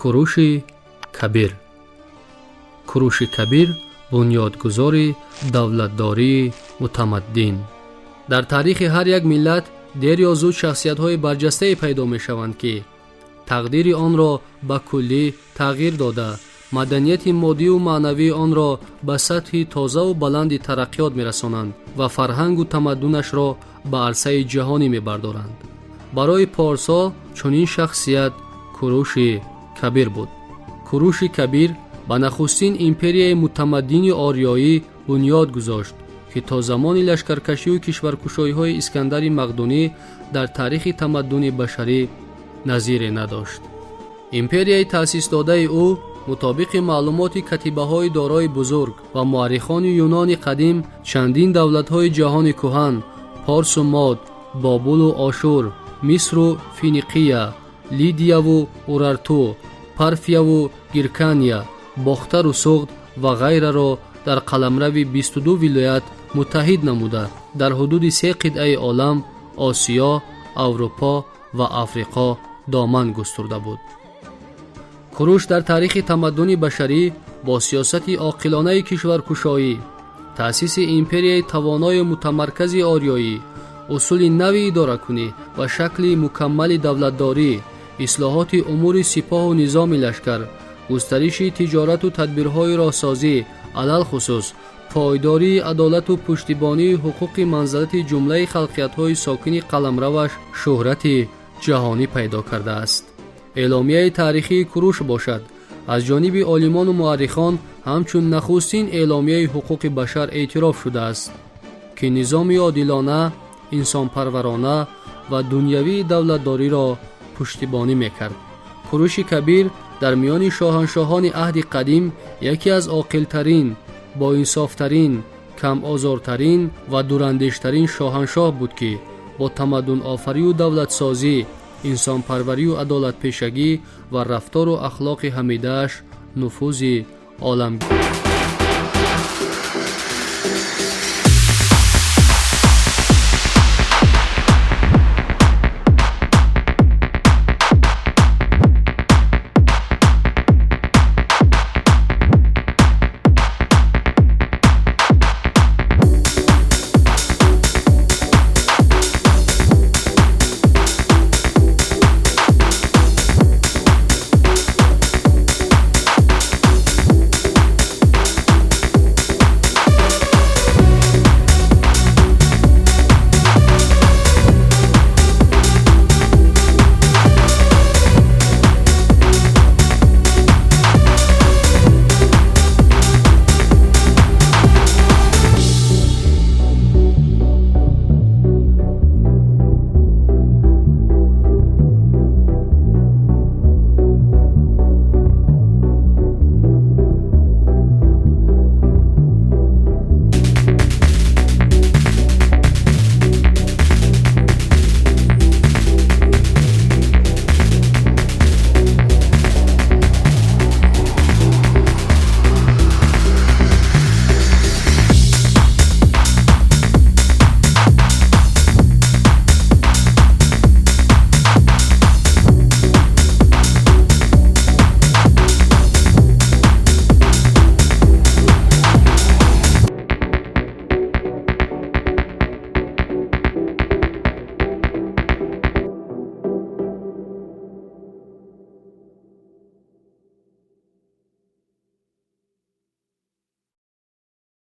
Куруши Кабир. Куруши Кабир, бунёдгузори давлатдории мутамаддин. Дар таърихи ҳар як миллат дер ё зуд шахсиятҳои барҷастае пайдо мешаванд, ки тақдири онро ба куллӣ тағйир дода, маданияти моддию маънавии онро ба сатҳи тозаву баланди тараққиёт мерасонанд ва фарҳангу тамаддунашро ба арсаи ҷаҳонӣ мебардоранд. Барои порсо чунин шахсият Куруши Кабир буд. Куруши Кабир ба нахустин империяи мутамаддини ориёӣ бунёд гузошт, ки то замони лашкаркашию кишваркушоиҳои Искандари Мақдунӣ дар таърихи тамаддуни башарӣ назире надошт. Империяи таъсисдодаи ӯ, мутобиқи маълумоти катибаҳои дорои бузург ва муаррихони Юнони қадим, чандин давлатҳои ҷаҳони кӯҳан: Порсу Мод, Бобулу Ошур, Мисру Финиқия, Лидияву Урарту, Парфияву Гиркания, Бохтару Суғд ва ғайраро дар қаламрави 22 вилоят муттаҳид намуда, дар ҳудуди се қитъаи олам: Осиё, Аврупо ва Африқо доман густурда буд. Куруш дар таърихи тамаддуни башарӣ бо сиёсати оқилонаи кишваркушоӣ, таъсиси империяи тавоною мутамаркази ориёӣ, усули нави идоракунӣ ва шакли мукаммали давлатдорӣ, ислоҳоти умури сипоҳу низоми лашкар, густариши тиҷорату тадбирҳои роҳсозӣ, алалхусус пойдории адолату пуштибонии ҳуқуқи манзалати ҷумлаи халқиятҳои сокини қаламраваш шӯҳрати ҷаҳонӣ пайдо кардааст. Эъломияи таърихии Куруш бошад, аз ҷониби олимону муаррихон ҳамчун нахустин эъломияи ҳуқуқи башар эътироф шудааст, ки низоми одилона, инсонпарварона ва дунявии давлатдориро пуштибонӣ мекард. Куруши Кабир дар миёни шоҳаншоҳони аҳди қадим яке аз оқилтарин, боинсофтарин, камозортарин ва дурандештарин шоҳаншоҳ буд, ки бо тамаддунофарию давлатсозӣ, инсонпарварию адолатпешагӣ ва рафтору ахлоқи ҳамидааш нуфузи олам